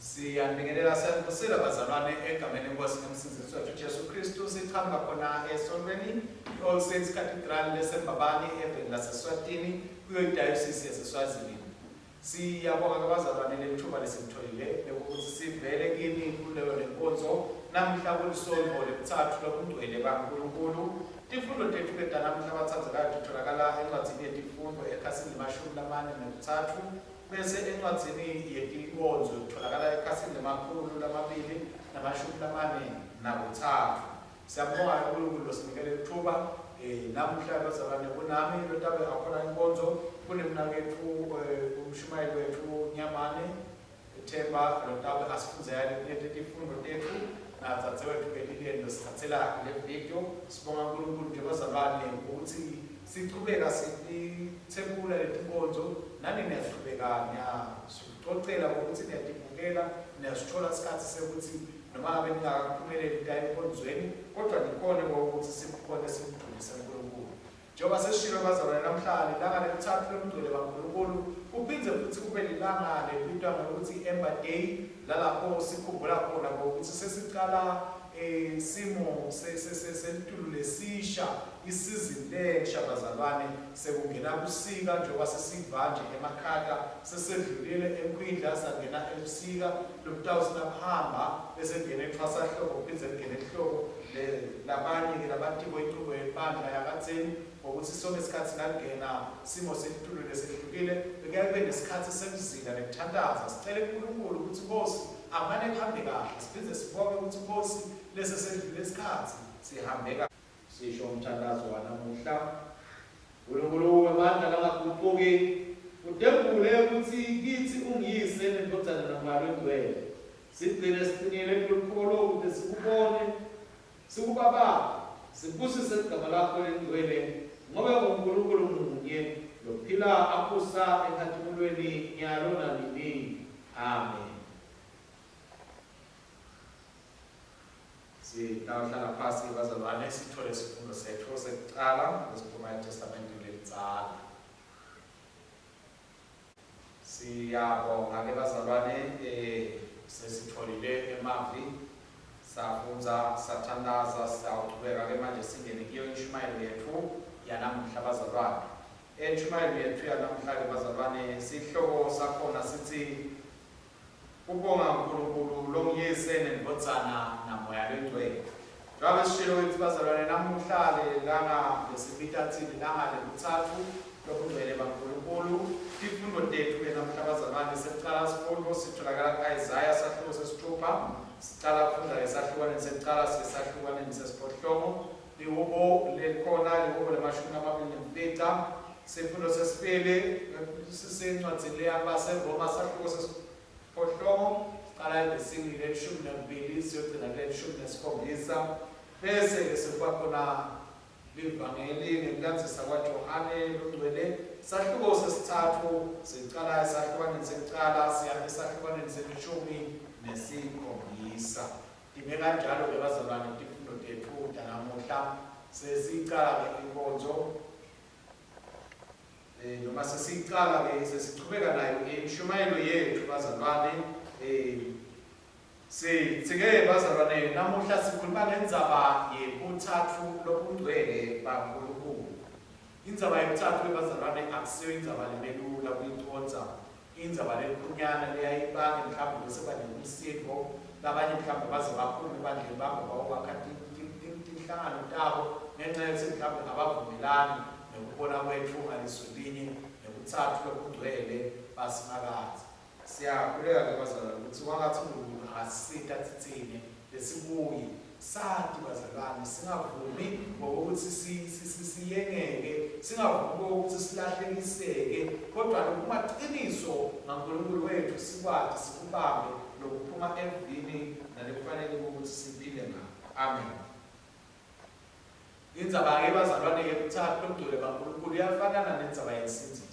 Siyanibingelela siyanivusela bazalwane egameni lenkosi nomsindisi wethu Jesu Kristu. Siqhamuka khona esontweni i-All Saints Cathedral leseMbabane eveni laseSwatini kuyo idayosisi yaseSwazini. Siyabonga ke bazalwane leli thuba lesilitholile lokuthi sivele kini kuleyo lenkonzo namhla kulisonto lebuthathu lobungcwele baNkulunkulu. Tifundo tethu ke tanamuhla bathandzekayo titholakala encwadzini yetifundo ekhasini lemashumi lamane nekuthathu bese encwadzini yetinkonzo itholakala ekhasini lemakhulu lamabili namashumi lamane nakuthathu. Siyabonga uNkulunkulu losinikele lithuba namuhla bazalwane kunami lotabe akhona inkonzo kunemnaketfu umshumayeli wethu Nyamane Themba lotabe asifundzela letinye tifundvo tetfu nadzadzewetfu Elileni losithathela le video. Sibonga uNkulunkulu nje bazalwane ukuthi sichubeka sithebula letinkonzo nani niyachubeka niyasicocela ngokuthi niyatibukela niyasithola isikhathi sekuthi noma ngabe ningakaphumeleli ta enkonzweni kodwa nikhone ukuthi sikhone simdvumise uNkulunkulu. Njengoba sesishilo bazalwane namhla lilanga lelithathu lomngcwele baNkulunkulu kuphindze futhi kube lilanga lelibitwa ngekuthi i-Ember Day lalapho sikhumbula khona ngokuthi sesicala simo selitulu lesisha isizini lensha bazalwane sekungena busika njengoba sesiva nje emakhata sesedlulile ekwindla sangena ebusika lobutawuthi nakuhamba bese kungena ethwasahlobo kuphindze kungene ehlobo labanye-ke labatiko inchubo yebandla yakadzeni ngokuthi sonke isikhathi nakungena simo selitulu lesehlukile bekuyaye kube nesikhathi sekuzila nekuthantaza sicele kuNkulunkulu ukuthi Nkosi amane kuhambe kahle siphindze sibonge ukuthi Nkosi lesi sedlule isikhathi sihambe kahle. Sisho umthandazo wanamuhla. Nkulunkulu wemandla langaguquki, udembule ukuthi kithi ungiyise nendvodzana naMoya loNgcwele. Sigcine siqinile kulolukholo ukuze sikubone, sikubabate, sibusise ligama lakho lelingcwele, ngobe unguNkulunkulu munye, lophila abusa enkhatimulweni nyalo nanini. Amen. Sitawuhlala phasi bazalwane sithole isifundo sethu sekucala lesiphuma eTestamenteni lelidzala. Siyabonga ke bazalwane sesitholile emavi safundza sathandaza siyawuchubeka ke manje singene kuyo inshumayelo yethu yanamuhla bazalwane. Entshumayelo yethu yanamuhla ke bazalwane sihloko sakhona sithi Kubonga uNkulunkulu longiyise nendvodzana naMoya loNgcwele. Njengoba besishilo ukuthi bazalwane namuhla lelanga lesibita thini lilanga lekutsatfu lobungcwele baNkulunkulu. Tifundo tetfu ke namuhla bazalwane sekucala sifundo sitholakala ku-Isaya sahluko sesithupha. Sicala kufundza ke esahlukwaneni sekucala sisesahlukwaneni sesiphohlongo. Lihubo lelikhona lihubo lemashumi lamabili nemfica. Sifundo sesibili sisencwadzini leyabaseRoma sahluko sesiphohlongo sicala evesini lelishumi nambili siyogcina kulelishumi nesikhombisa. Bese-ke sekuba khona livangeli ngekulandzisa kwaJohane longcwele sahluko sesitsatfu sicala esahlukwaneni sekucala siya esahlukwaneni selishumi nesikhombisa. Time kanjalo-ke bazalwane tifundo tetfu tanamuhla. Sesicala-ke inkonzo noma sesicala ke sesichubeka nayo inshumayelo yethu bazalwane. Sithi-ke bazalwane namuhla sikhuluma ngendzaba yebuthathu lobungcwele baNkulunkulu. Indzaba yebuthathu bazalwane akusiyo indzaba lemelula kuyiconza, indzaba lenkhunyana leyayibange mhlawumbe bese banemisindo labanye mhlawumbe baze baphume ebandleni bahambe bayobakha tinhlangano tabo ngenxa yokuthi mhlawumbe abavumelani nekubona kwetfu ngaliso linye nebutsatfu lobungcwele baSimakadze. Siyakhuleka-ke bazalwane ukuthi kwangathi uNkulunkulu angasisita tsitsine lesibuye sati bazalwane singavumi ngokuthi siyengeke singavumi ngokuthi silahlekiseke kodwa lokumaqiniso ngaNkulunkulu wethu sikwati sikubambe lokuphuma evini nalekufanele ukuthi siphile ngako. Amen. Indzaba-ke bazalwane yebuthathu lobungcwele baNkulunkulu iyafanana nendzaba yensindziso.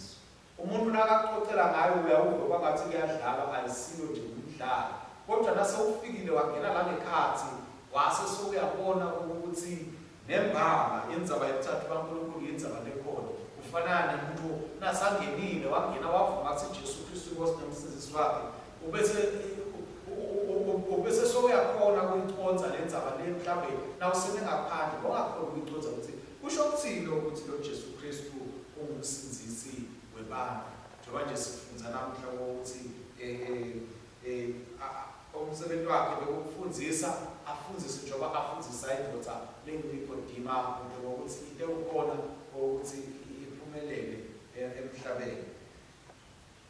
Umuntu nakakucocela ngayo uyawuva kwangatsi kuyadlalwa ayisiyo nje ngumdlalo. Kodwa nasewufikile wangena la ngekhatsi wase sewuyabona ukuthi nembala indzaba yebuthathu baNkulunkulu yindzaba lekhona. Kufanana nemuntu nasangenile wangena wavuma kutsi Jesu Khristu iNkhosi nemsindzisi wakhe ubese Ubese sowuyakhona ukuyiconza le ndzaba le mhlawumbe nawuseme ngaphandle bongakhona ukuyiconza ukuthi kusho ukuthini ukuthi lo Jesu Kristu ungumsindzisi webantu. Njengoba nje sifundza namuhla ukuthi umsebenzi wakhe bekukufundzisa, afundzise njengoba afundzisa indvodza lenguNikodima ngokuthi into ewukhona ukuthi iphumelele emhlabeni.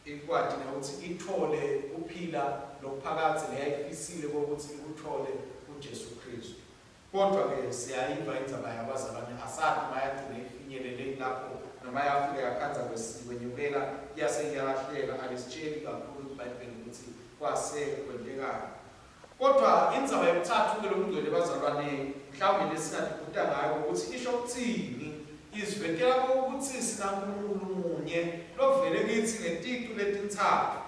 Ikwati nokuthi ithole kuphila lokuphakadze leyayifisile kokuthi ikuthole kuJesu Kristu. Kodwa-ke siyayiva indzaba yabazalwane asati noma yagcina ifinyelele lapho noma yafika yakhandza kwenyukela yase iyalahleka alisitsheli kakhulu iBhayibheli ukuthi kwase kwentekani. Kodwa indzaba yobuthathu-ke lobungcwele bazalwane mhlawumbe lesingatibuta ngayo ukuthi isho ukuthini izivekela ukuthi sinaNkulunkulu munye lovele kithi ngeticu letintsatfu.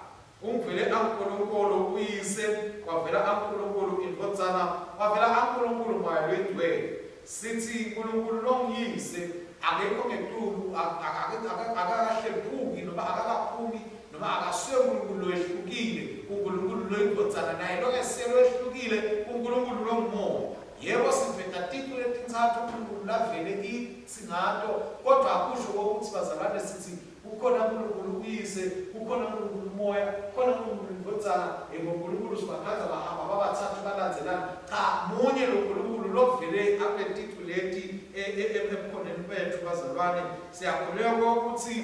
Ungivele aNkulunkulu uYise, wavela aNkulunkulu iNdvodzana, wavela aNkulunkulu Moya loyiNgcwele. Sithi Nkulunkulu longuYise akekho ngetulu, akakahlephuki noma akakaphumi noma akasuye uNkulunkulu lowehlukile kuNkulunkulu loyiNdvodzana, naye longesiye lowehlukile kuNkulunkulu longuMoya. Yebo, siveta ticu letintsatfu uNkulunkulu lavele kitsi ngato, kodvwa akusho kokuthi bazalwane sithi Kukhona Nkulunkulu uYise, kukhona Nkulunkulu uMoya, kukhona Nkulunkulu iNdvodzana, yebo Nkulunkulu sibakhandza bahamba babatsatfu balandzelana. Cha, munye lo Nkulunkulu lovele akuleticu leti e, e, e, ebukhoneni betfu bazalwane. Siyakholelwa ukuthi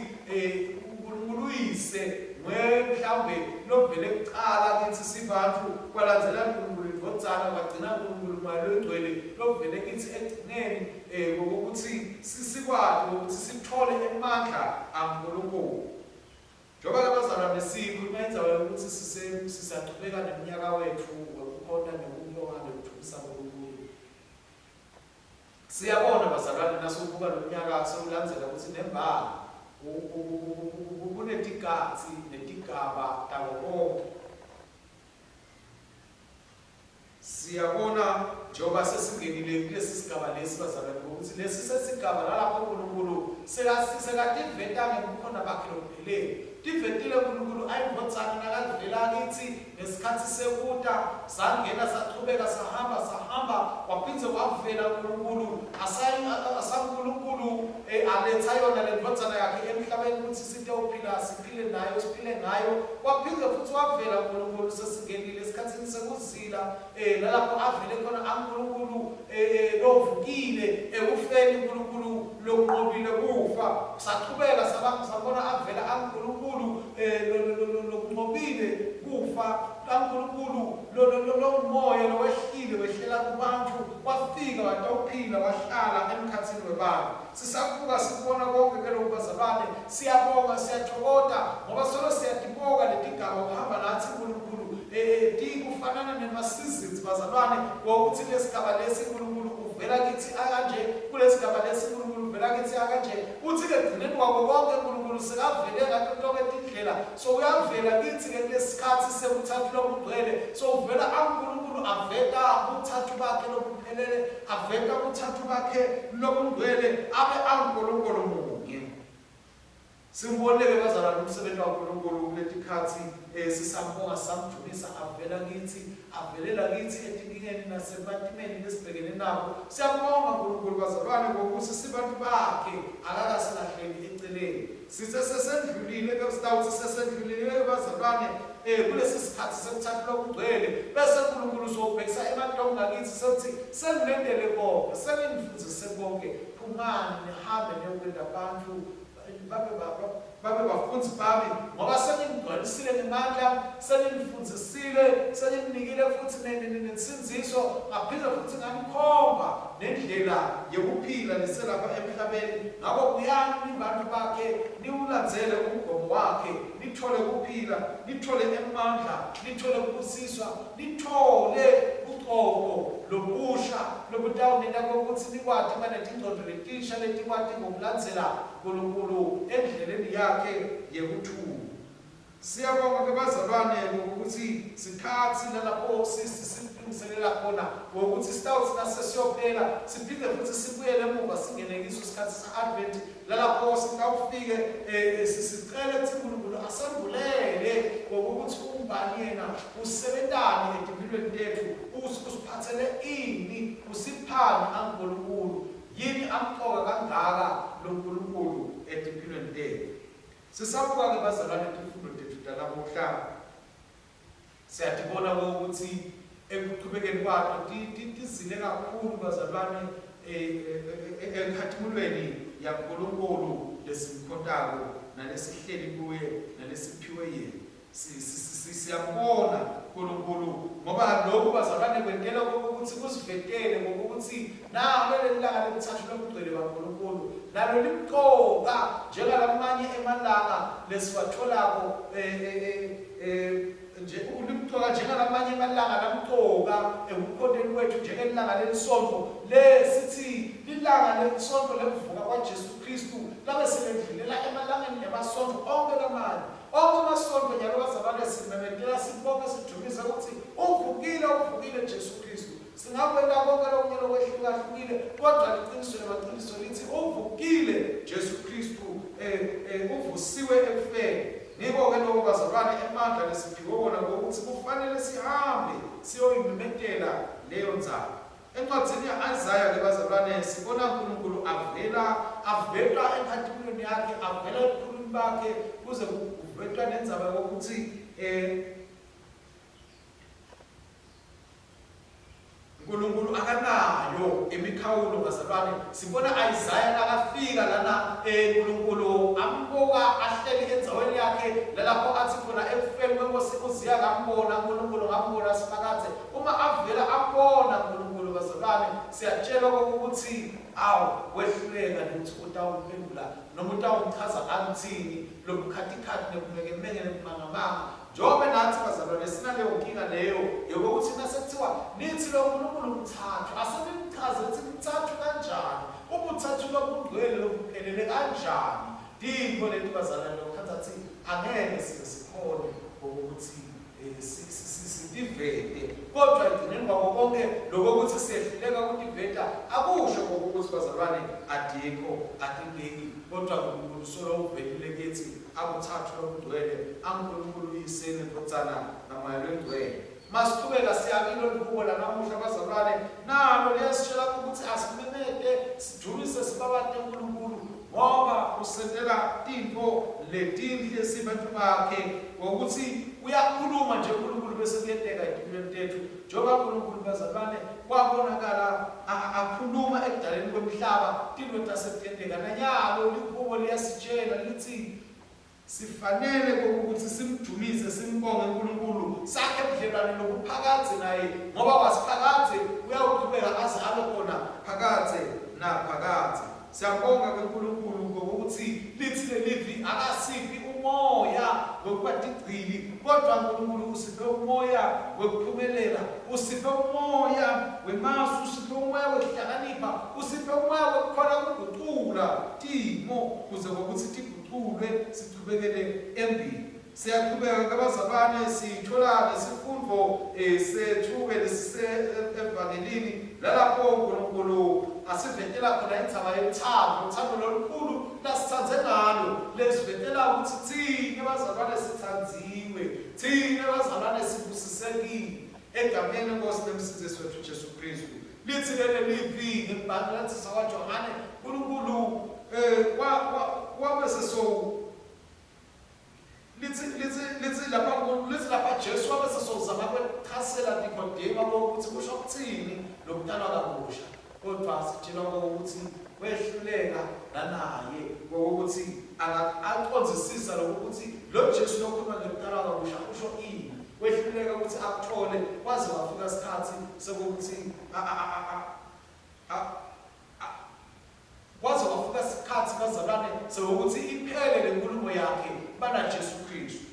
uNkulunkulu uYise nguye mhlawumbe lovele kucala kithi sibantfu, kwalandzela Nkulunkulu iNdvodzana, kwagcina Nkulunkulu Moya loyiNgcwele lovele kithi ekugcineni. Ngokuthi sikwati ukuthi sithole emandla aNkulunkulu. Njengoba ke bazalwane sikhuluma indzaba yokuthi sisachubeka neminyaka wethu wekukhonta nekubonga nekudvumisa uNkulunkulu. Siyabona bazalwane nasiwubuka lo mnyaka sewulandzela ukuthi nembala kunetigatsi netigaba tawo konke. Siyabona njengoba sesingenile kulesi sigaba lesi bazalwane ukuthi lesi sesigaba lalapho uNkulunkulu sekativeta ngebukhona bakhe lobuphelele. Tivetile uNkulunkulu ayindvodzana nakavela kithi ngesikhathi sekuta sangena sachubeka sahamba sahamba waphindze wavela uNkulunkulu asaNkulunkulu aletha yona le ndvodzana yakhe emhlabeni ukuthi sitewuphila siphile nayo siphile ngayo waphindze futhi wavela uNkulunkulu sesingenile esikhathini sekuzila nalapho avele khona aNkulunkulu lovukile ekufeni uNkulunkulu lokunqobile kufa sachubeka sabona avela aNkulunkulu lokunqobile kufa kaNkulunkulu lomoya lowehlile wehlela kubantu wafika watawuphila wahlala emkhathini webantu. Sisakubuka sikubona konke ke lokhu bazalwane, siyabonga siyathokoda ngoba solo siyatibuka letigaba kuhamba nathi uNkulunkulu tikufanana nema seasons bazalwane wokuthi lesigaba lesi uNkulunkulu uvela kithi akanje kulesigaba lesi uNkulunkulu uvela kithi akanje uthi ke gcineni kwako konke uNkulunkulu sekavele ngato tonke tindlela so uyavela kithi ke kulesikhathi sebuthathu lobungcwele so uvela aNkulunkulu aveta buthathu bakhe lobuphelele aveta buthathu bakhe lobungcwele abe anguNkulunkulu munye. Simbonile-ke bazalwane umsebenzi waNkulunkulu kuletikhathi sisambonga sisamdumisa avela kithi avelela kithi etinkingeni nasebatimeni lesibhekene nabo. Siyambonga uNkulunkulu bazalwane ngokuthi sibantu bakhe akakasilahleli eceleni. Sithe sesendlulile ke sitawuthi sesendlulile ke bazalwane kulesi sikhathi sekuthathu lokugcwele bese uNkulunkulu uzobhekisa emadongo ngakithi sekuthi senginendele konke senginifundise konke phumani nihambe niyokwenda abantu babe babe bafundi bami ngoba senginigcwalisile ngemandla senginifundisile senginikile futhi nensindziso ngaphinde futhi nganikhomba nendlela yekuphila leselapha emhlabeni. Ngako buyani nibantu bakhe niwulandzele umgomo wakhe nithole kuphila nithole emandla nithole kubusiswa nithole bucobo lobusha lobutawunenta kokuthi nikwati kuba netingcondo letinsha letikwati ngokulandzela Nkulunkulu endleleni yakhe yekuthula. Siyabonga ke bazalwane ngokuthi sikhathi lalapho lesilungiselela khona ngokuthi sitawuthi nasesiyophela siphinde futhi sibuyele emuva singene kiso isikhathi sa-Advent lalapho sitawufike sicele ukuthi uNkulunkulu asembulele ngokuthi ungubani yena usebentani etimpilweni tethu usiphathele ini usiphani aNkulunkulu yini amqoka kangaka lo Nkulunkulu etimpilweni tethu. Sisabuka-ke bazalwane tifundo tethu tanamuhla siyatibona ukuthi ekuqhubekeni kwato tizile kakhulu bazalwane enkhathimulweni yaNkulunkulu lesimkhontako nalesihleli kuye nalesiphiwe yena. Siyambona uNkulunkulu ngoba lokhu bazalwane kwentela ukuthi kusivetele ngokuthi nalo leli langa lelithathu lobugcwele baNkulunkulu nalo limqoka njengalamanye emalanga lesiwatholako nje limqoka njengalamanye emalanga lamqoka ekukhonteni kwethu njengelanga lelisonto lesithi lilanga lelisonto lekuvuka kwaJesu Kristu labe selendlulela emalangeni emasonto onke lamanye. Onke amasonto nyalo bazalwane simemetela sibonge sidumise ukuthi uvukile uvukile Jesu Kristu. Singakwenta konke lokunye lokwehlukahlukile kodwa liqiniso lemaqiniso lithi uvukile Jesu Kristu uvusiwe ekufeni. Ngiko-ke lokho bazalwane emandla lesiphiwe wona ngokuthi kufanele sihambe siyoyimemetela leyo ndzaba. Encwadzini ya-Isaya ke bazalwane sibona uNkulunkulu avela avetwa enkhatimulweni yakhe avela ebukhulwini bakhe kuze kuvetwa nendzaba yokuthi uNkulunkulu akanayo imikhawulo bazalwane. Sibona Isaya nakafika lana uNkulunkulu ambuka ahleli endzaweni yakhe lalapho athi khona ekufeni kwenkosi uZiya ngambona uNkulunkulu ngambona simakadze. Uma avela ambona uNkulunkulu bazalwane siyatshelwa ukuthi awu wehluleka lutho utawumphendula noma utawumchaza anthini lobukhatikhathi nebumegemenge nebumangamanga. Njengoba nathi bazalwane sinaleyo nkinga leyo yokuthi nasekuthiwa nithi lo Nkulunkulu mthathu asenimchaze ukuthi mthathu kanjani ubuthathu lobungcwele lobuphelele kanjani tintfo leti bazalwane lokukhatha thi angeke size sikhone ngokuthi sitivete kodwa ekugcineni kwako konke lokho ukuthi siyehluleka ukutiveta akusho ngokuthi bazalwane adikho adingeki kodwa uNkulunkulu solo uvelile kithi akuthathu lokugcwele aNkulunkulu uyise neNdvodzana naMoya loNgcwele. Masiqhubeka siyakilo lihubo lanamuhla bazalwane nalo liyasitshela ukuthi asimemete sidumise sibabate uNkulunkulu ngoba usentela tintfo letinhle sibantu bakhe ngokuthi uyakhuluma nje uNkulunkulu bese kuyenteka empilweni tethu njengoba uNkulunkulu bazalwane kwabonakala akhuluma ekudaleni kwemhlaba tintfo tasetenteka nanyalo lihubo liyasitshela lithi sifanele kokuthi simdumise simbonge uNkulunkulu sakhe budlelwane lobuphakadze naye ngoba wasiphakadze uyawuqhubeka aze abe khona phakadze naphakadze. Siyabonga ke uNkulunkulu ngokuthi lithi lelivi akasiphi umoya wekuba tigcili kodwa uNkulunkulu usiphe umoya wekuphumelela usiphe umoya wemasu usiphe umoya wekuhlakanipha usiphe umoya wekukhona kugucula timo kuze ngokuthi tiguculwe sichubekele embili. Siyaqhubeka ke bazalwane sithola nesifundo sethu-ke lesise-evangelini lalapho uNkulunkulu asivetela khona indzaba yothando uthando lolukhulu lasithandze ngalo lesivetela ukuthi thina bazalwane sithandziwe thina bazalwane sibusisekile egameni lenkosi nemsindzisi wethu Jesu Kristu. Lithi ke lelivi ngembhalo lathi sakwaJohane uNkulunkulu wabe seso lithi lithi lithi lapha lithi lapha Jesu wabe sesozama kwechasela Nikodema ukuthi kusho ukuthini lokutalwa kabusha kodwa sitshelwa ukuthi wehluleka nanaye ngokuthi akacondzisisa lokuthi lo Jesu lokhuluma ngekutalwa kabusha usho ini wehluleka ukuthi akuthole kwaze wafika isikhathi sokuthi Kwaze kwafika isikhathi bazalwane sewukuthi iphele le nkulumo yakhe bana Jesu Kristu.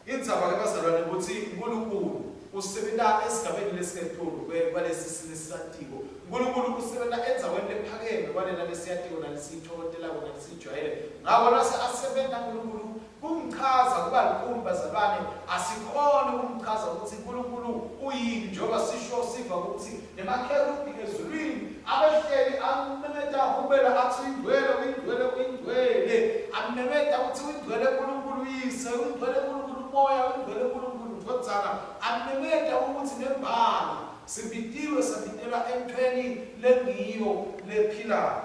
Indzaba ke bazalwane ukuthi uNkulunkulu usebenta esigabeni lesingetulu kwalesi lesisatiko. uNkulunkulu usebenta endzaweni lephakeme kwalena lesiyatiko nalesiyithokotelako nalesiyijwayele. Ngako nase asebenta uNkulunkulu kumchaza Kumchaza kuba lukhuni bazalwane, asikhoni ukumchaza ukuthi uNkulunkulu uyini, njengoba sisho siva ukuthi nemakherubhi ezulwini abehleli amemeta ahubela athi uyingcwele, uyingcwele, uyingcwele, amemeta ukuthi uyingcwele uNkulunkulu uYise, uyingcwele uNkulunkulu uMoya, uyingcwele uNkulunkulu uNdvodzana, amemeta ukuthi nembala sibitiwe sabitelwa entweni lengiyo lephilayo.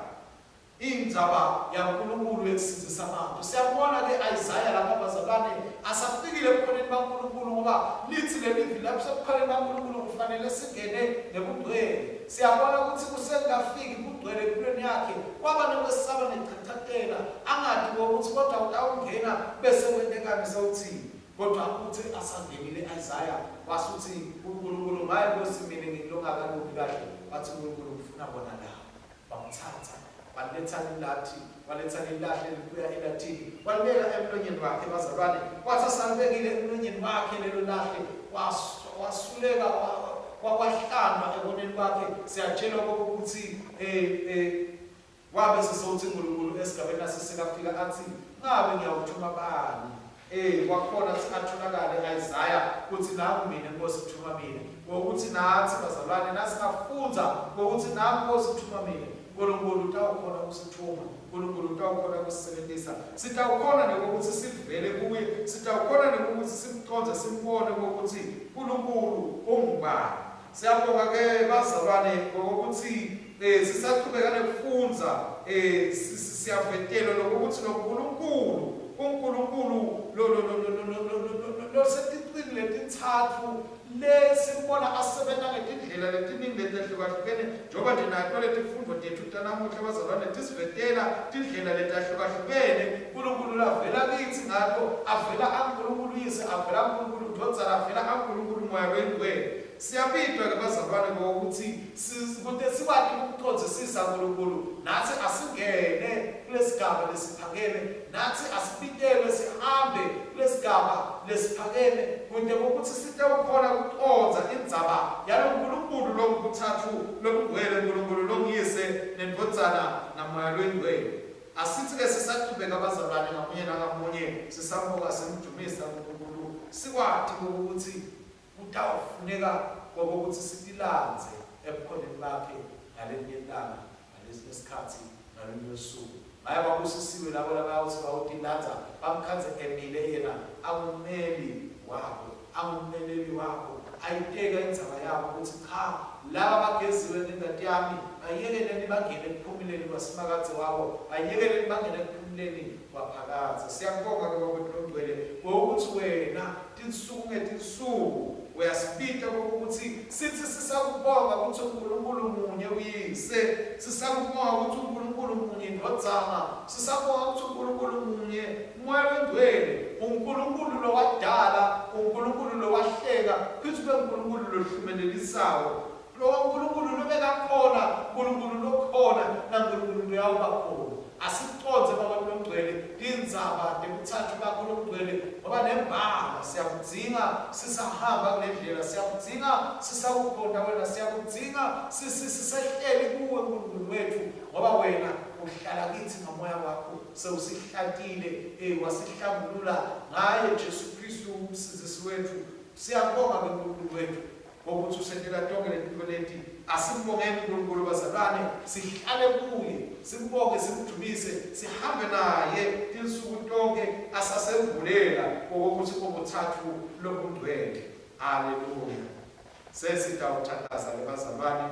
Indzaba yaNkulunkulu yekusindzisa bantfu. Siyambona ke Isaya lapha bazalwane asafikile ebukhoneni baNkulunkulu ngoba litsi lelivi lapho sebukhoneni baNkulunkulu kufanele singene nebungcwele. Siyabona kutsi kusengakafiki bungcwele empilweni yakhe kwaba nekwesaba nekuchachatela angati kwekutsi kodwa utawungena bese kwentekani sewutsini. Kodwa utsi asangenile Isaya wase utsi kuNkulunkulu maye Nkhosi mine ngingulongakalungi kahle watsi Nkulunkulu ngifuna bona laba. Wamtsatsa, waletsa lilathi, waletsa lilahle libuya elathini, walibeka emlonyeni wakhe, bazalwane. Watsi asalibekile emlonyeni wakhe lelo lahle, wasuleka, wahlantwa ekoneni kwakhe. Siyatshelwa kokuthi eh eh wabe sesewuthi uNkulunkulu esigabeni asesekafika athi, ngabe ngiyawuthuma bani? Eh kwakhona atholakale Isaiah kuthi nangu mina Nkosi thuma mina. Ngokuthi nathi bazalwane nasingafundza ngokuthi nangu Nkosi thuma mina. uNkulunkulu utawukhona kusithuma, uNkulunkulu utawukhona kusisebenzisa. Sitawukhona nekuthi sivele kuye, sitawukhona nekuthi simcondze simbone ukuthi uNkulunkulu ungubani. Siyabonga ke bazalwane ngokuthi sisaqhubeka nekufundza siyavetelwa lokuthi lo Nkulunkulu uNkulunkulu lo lo lo lo lo lo loseticini letintsatfu lesimbona asebenza ngetindlela letiningi letehlukahlukene njengoba nje nato letifundvo tetfu tanamuhla bazalwane tisivetela tindlela letahlukahlukene uNkulunkulu lavela kitsi ngato avela aNkulunkulu Yise avela aNkulunkulu Ndvodzana avela aNkulunkulu Moya Loyingcwele. Siyabitwa ke bazalwane ngokuthi kute sikwati ukucondzisisa uNkulunkulu nathi asingene kulesigaba lesiphakeme nathi asibitelwe sihambe kulesigaba lesiphakeme kute ukuthi sitewukhona kucondza indzaba yalo Nkulunkulu longubuthathu lobungcwele uNkulunkulu longuyise nendvodzana naMoya Loyingcwele. Asithi ke sisaqhubeka bazalwane ngamunye nangamunye sisambuka simdumisa uNkulunkulu sikwati ukuthi kutawufuneka kokuthi sitilandze ebukhoneni bakhe ngalelinye ilanga ngalesinye isikhathi ngalolunye usuku. Maye babusisiwe labo labayawuthi bawutilandza bamkhandze emile yena angummeli wabo angummeleli wabo ayiteka indzaba yabo ukuthi cha laba bageziwe ngengati yami bayekeleni bangene ekuphumuleni kwaSimakadze wabo bayekeleni bangene ekuphumuleni kwaphakadze. Siyakubonga ke Baba Longcwele ngokuthi wena tinsuku ngetinsuku uyasibita kokuthi sithi sisakubonga ukuthi uNkulunkulu munye uyise, sisakubonga ukuthi uNkulunkulu munye indvodzana, sisabonga ukuthi uNkulunkulu munye uMoya Longcwele, uNkulunkulu lowadala, uNkulunkulu lowahleka, futhi ube uNkulunkulu lohlumelelisawo. Lowo Nkulunkulu lobekakhona, Nkulunkulu lokhona, naNkulunkulu loyawuba khona. Asikucondze Baba Longcwele tindzaba tebutsatfu bakho lobungcwele ngoba nembala siyakudzinga sisahamba kule ndlela, siyakudzinga sisakukhonta wena, siyakudzinga sisehleli kuwe Nkulunkulu wetfu ngoba wena uhlala kitsi ngamoya wakho sewusihlantile, wasihlambulula ngaye Jesu Khristu uMsindzisi wetfu. Siyakubonga ke Nkulunkulu wetfu ngokuthi usentela tonke letintfo leti. Asimbongeni uNkulunkulu bazalwane, sihlale kuye, simbonge, simdumise, sihambe naye tinsuku tonke asasembulela kokuthi ubutsatfu lobungcwele. Haleluya. Sesitawuthandaza ke bazalwane,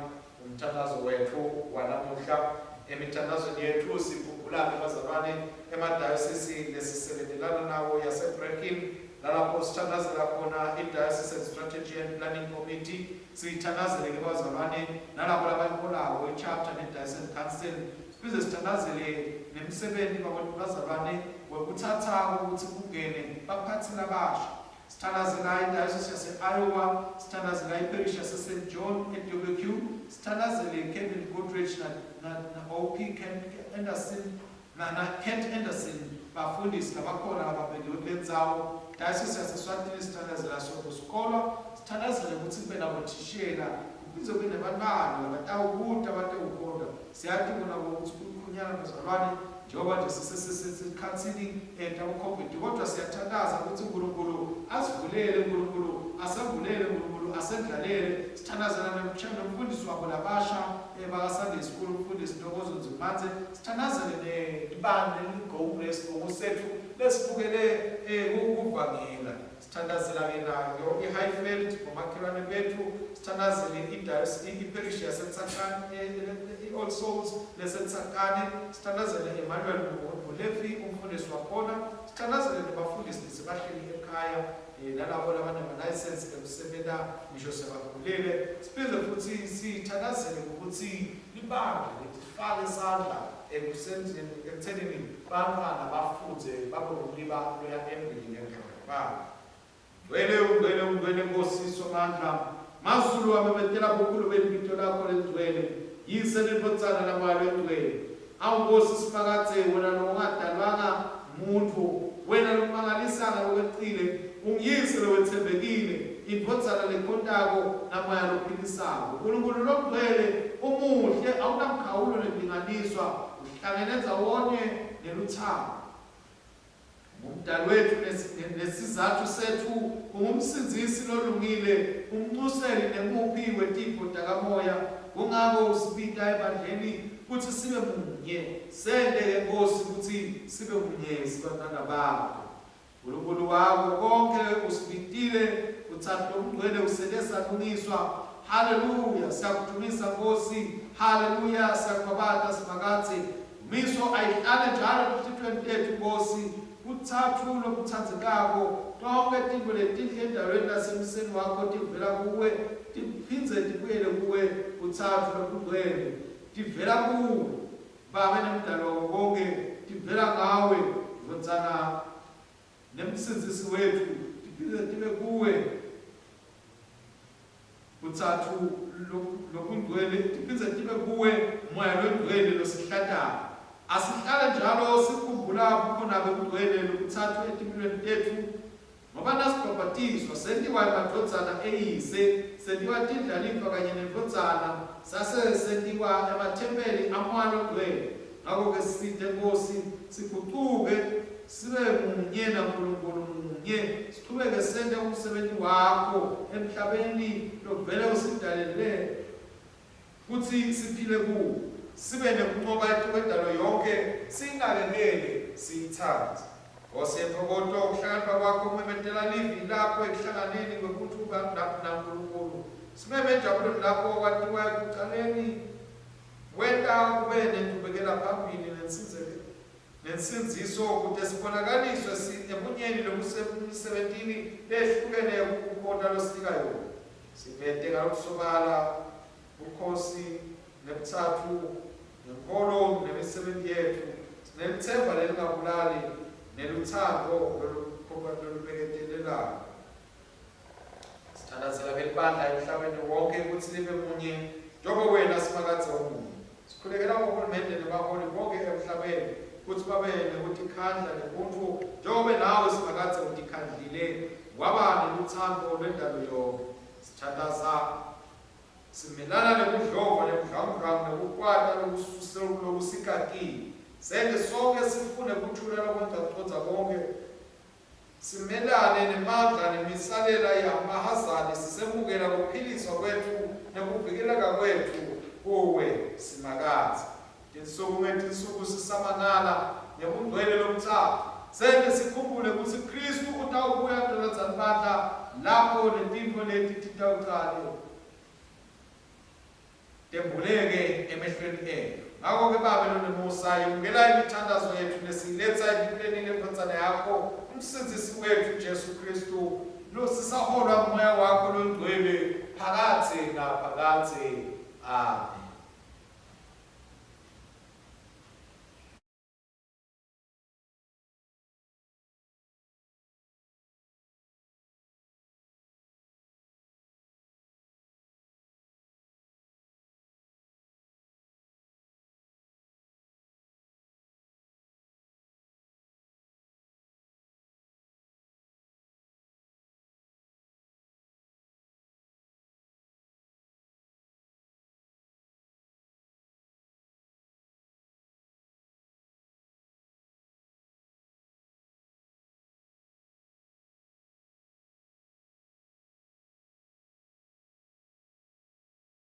umthandazo wetfu wanamuhla. Emithandazweni yetfu sikhumbula ke bazalwane emadayosisi lesisebentelana nawo yaseBreckin, lalapho sithandazela khona i-Diocesan Strategy and Planning Committee, siyithandazele ke bazalwane nalabo labayiholako i-chapter ne-Diocesan Council, siphinde sithandazele nemsebenti bazalwane wekuthatha ukuthi kungene baphathi labasha. Sithandazela i-Diocese yase-Iowa, sithandazela i-parish yase-St John e-WQ, sithandazele Kevin Goodrich na O.P. Kent Anderson na Kent Anderson, bafundisi labakhona lababekiwe kule ndzawo. Diocese yaseSwatini sithandazela Sonto Sikolwa, sithandazele ukuthi kube nabothishela, kuphindze kube nebantwana labatawukuta batewukhonta. Siyati kona ukuthi kulikhunyana bazalwane. Njengoba nje sisesikhathini tabo-COVID, kodwa siyathandaza ukuthi uNkulunkulu asivulele, uNkulunkulu asembulele, uNkulunkulu asendlalele. Sithandazela nomfundisi wabo labasha baka-Sunday School, umfundisi Ntokozo Nzimandze. Sithandazele nebandla eligowu lesigungu sethu lesibukele kuvangela. Sithandazela-ke nayo i-Highveld ngomakhelwane bethu. Sithandazele iparish yaseTsakane, i-All Souls leseTsakane. Sithandazele Emmanuel Molefi, umfundisi wakhona. Sithandazele nabafundisi lesebahleli ekhaya, nalabo labanama-license ekusebenza ngisho sebakhulile. Siphinde futhi sithandazele ukuthi libandla letifake isandla ekusenzeni, ekuthenini bantwana bafundze babe ngumliba loya embili ngendlela babo. Ngcwele, ungcwele, ungcwele Nkosi Somandla. Mazulu amemetela bukhulu belibito lakho lengcwele. Yise nendvodzana naMoya longcwele. Awu Nkosi Simakadze, wena longadalwanga muntfu, wena lomangalisa ngalokweqile, ungiyise lowetsembekile, indvodzana lekhontako naMoya lophilisako. Nkulunkulu longcwele, umuhle, awunamkhawulo nekulinganiswa, uhlangene ndzawonye neluthando. Ngumdali wethu nesizathu sethu, ungumsindzisi lolungile, umncuseli nemuphi wetipho takamoya. Kungako usibita ebandleni kutsi sibe munye. Sente-ke Nkosi kutsi sibe munye sibantwana bakho. Nkulunkulu wako konkhe usibitile, utsatfu lobungcwele usente salungiswa. Haleluya, siyakudvumisa Nkosi. Haleluya, siyakubabata Simakadze. Miso ayihlale njalo etinhlitiyweni tetfu Nkosi, kutsatfu lokutsandzekako. Tonkhe tintfo letinhle endalweni nasemseni wakho tivela kuwe, tiphindze tibuyele kuwe. Kutsatfu lokungcwele tivela kuwe, Babe neMdali wako konkhe, tivela ngawe, Ndvodzana neMsindzisi wetfu, tiphindze tibe kuwe. Kutsatfu lokungcwele tiphindze tibe kuwe, Moya loNgcwele losihlatako. Asihlale njalo sikhumbula bukhona bebungcwele lobutsatfu etimphilweni tetfu, ngoba nasibhabhatiswa sentiwa emadvodzana eYise, sentiwa tindlalifa kanye neNdvodzana, sase sentiwa emathempeli aMoya loNgcwele. Ngako-ke sisite Nkhosi sigucuke sibe munye naNkulunkulu munye, sichubeke sente umsebenti wakho emhlabeni lovele usidalele kutsi siphile kuwo, sibe nekuncoba etikwendalo yonkhe, siyinakekele, siyitsandze. Nkosi yentfokoto, kuhlakanipha kwakho kumemetela livi lakho ekuhlanganeni kwebuntfu naNkulunkulu. Simeme enjabulweni lapho kwatiwa ekucaleni, wenta kube nenchubekela phambili nensindziso kute sibonakaliswe ebunyeni lobusemisebentini leyehlukene yekukukhonta losinika yona. Sivete ngalokusobala bukhosi nebutsatfu ngenkholo nemisebenti yetfu. Sinelitsemba lelingabulali nelutsandvo lolubeketelelako. Sithandazela belibandla emhlabeni wonke kutsi libe munye njengoba wena Simakadze umunye. Sikhulekela bohulumende nebaholi bonke emhlabeni kutsi babe nekutikhandla nebuntfu njengobe nawe Simakadze utikhandlile waba nelutsandvo lwendalo yonkhe. Sithandaza simelana nebudlova nebudlwangudlwangu nekukwata lokusikakile. Sente sonke sifune kuthula lokwengca kucondza konkhe. Simelane nemandla nemisalela yamahazane, sisemukela kuphiliswa kwetfu nekuvikeleka kwetfu kuwe, Simakadze. Tinsuku ngetinsuku sisamangala ngebungcwele lobutsatfu. Sente sikhumbule kutsi Khristu utawubuya kulelo bandla lapho letintfo leti titawucale Tembuleke emehlweni etfu. Ngako-ke, Babe lonemusa, yemukela imithandazo yetfu lesiyiletsa ebitweni leNdvodzana yakho, uMsindzisi wetfu Jesu Khristu, losisaholwa nguMoya wakho loNgcwele phakadze naphakadze. Amen.